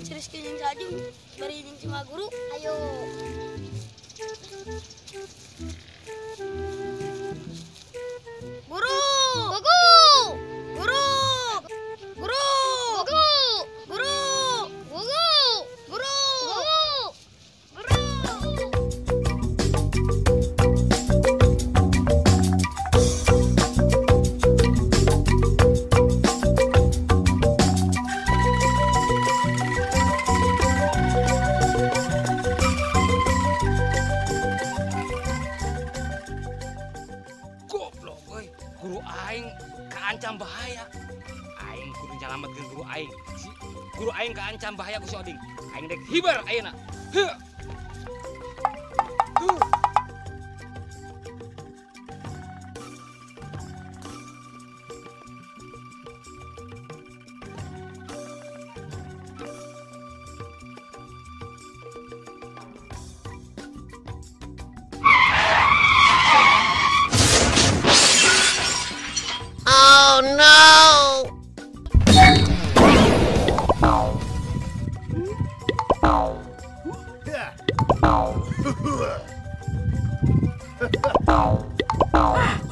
Si Rizky jeung si Ajung bari jeung si Maguru. Ayo. Guru. Gugu. Guru. Guru. Gugu. Guru. Gugu. Guru. Gugu. Guru. Goblok euy, guru aing kaancam bahaya. Aing kudu nyalametkeun guru aing. Si guru aing kaancam bahaya ku si Oding. Aing dek hiber ayeuna. Heuh. Tuh. Oh no!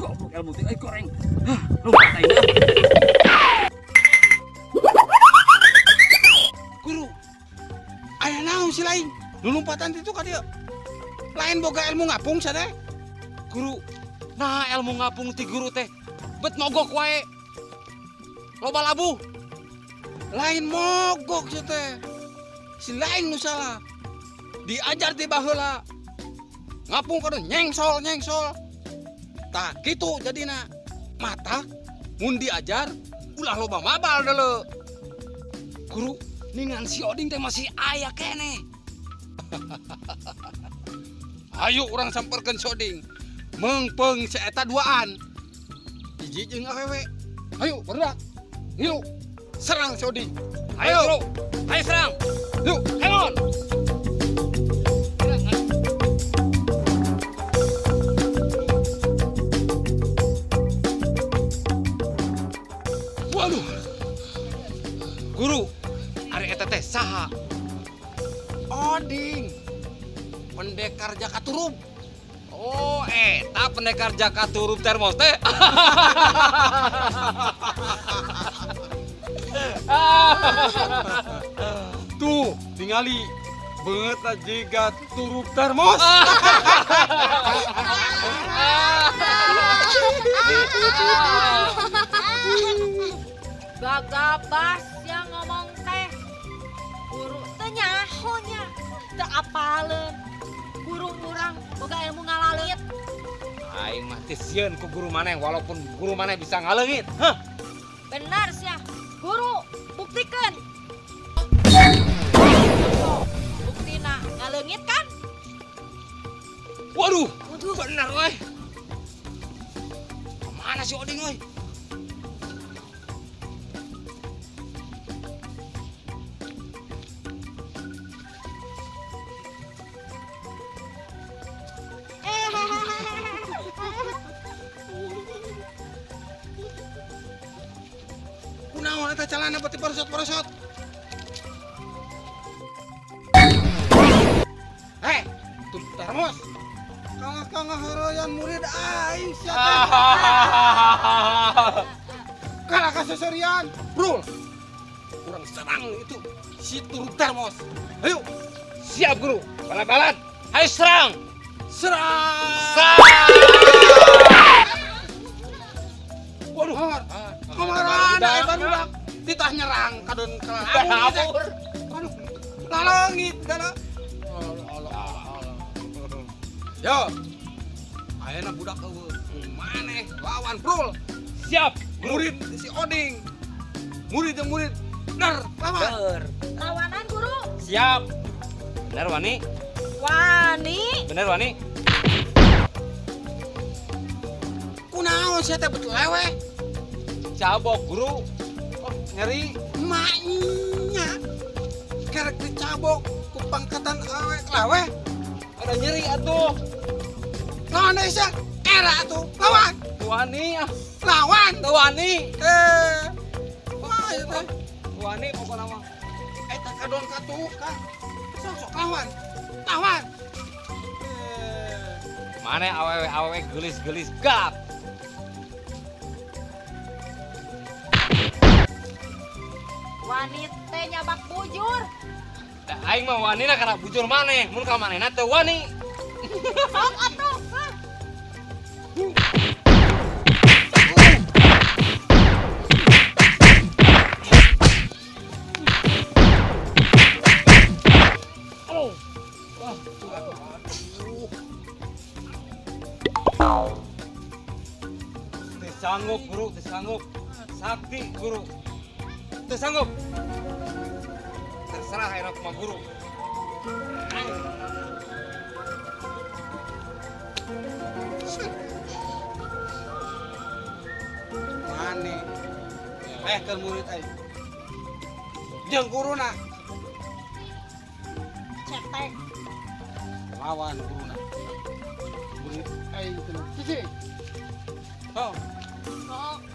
Goblok ilmu teh euy goreng. Hah, lompat aing. Guru, aya naon si lain? Nu lompatan itu ka dieu. Lain boga ilmu ngapung sia teh. Guru, nah ilmu ngapung ti guru teh bet mogok wae. Loba labuh. Lain mogok sia teh. Si lain nu salah. Diajar ti baheula. Ngapung kudu nyengsol nyengsol. Tah kitu jadina. Mata mun diajar ulah loba mabal deuleu. Guru, ningan si Oding teh masih aya keneh. Ayo urang samperkeun si Oding. Meungpeung si eta duaan. Hiji jeung awewe. Ayo barudak. Yuk serang si Oding. Ayo, guru. Ayo serang. Yuk, Hang on. Waduh. Guru, ari eta teh saha? Oding. Pendekar Jaka Turub. Oh, eta pendekar Jaka Turub termos teh. Tuh, tingali beungeutna jiga turub termos. Gagabas yang ngomong teh. Guru teh nyaho nya, teu apaleun. Guru urang boga ilmu ngaleungit. Aing mah teu sieun ku guru maneh walaupun guru maneh bisa ngaleungit. Hah? Benar sia. Guru, buktikan. Buktina ngaleungit kan? Waduh, Waduh. Benar euy. Mana si Oding euy? Kunaon eta calana beuti porosot-porosot? Hei, tuh termos. Kalah heureuyan murid aing sia teh. Kalah kaseserian, Brul. Urang serang itu si turub termos. Ayo, Siap guru. Balat-balat. Ayo serang. Serang. Serang. Waduh. Kamarana eta budak. Titah nyerang kadon kalabur. Aduh, laleungit kana. Allah. Yo. Ayeuna budak eueuh. Maneh lawan Brul. Siap. Murid si Oding. Murid jeung murid. Dar, lawan. Ber. Lawanan guru. Siap. Bener wani. Wani. Bener wani. Kunaon sia teh betul leweh? Cabok guru. Oh, nyeri. Maknya kerek dicabok ku pangkatan awe leweh. Ada nyeri atuh. Lawan deui sia. Era atuh. Lawan. Wani ah. Lawan. Wani. Wah, ieu teh. Wani pokokna mah. Eta kadon ka tukang. Sok sok lawan. Lawan. Maneh awewe-awewe geulis-geulis gap. Wani teh nyabak bujur. Da aing mah wanina kana bujur maneh, mun ka manehna teu wani. Sok atuh. Teu sanggup guru, teu sanggup. Sakti guru. Teu sanggup. Terserah enak mah guru. Maneh nyelehkeun murid aing. Jeung guruna. Cetek. Lawan guruna. Murid aing teu cicing. Oh. Sok.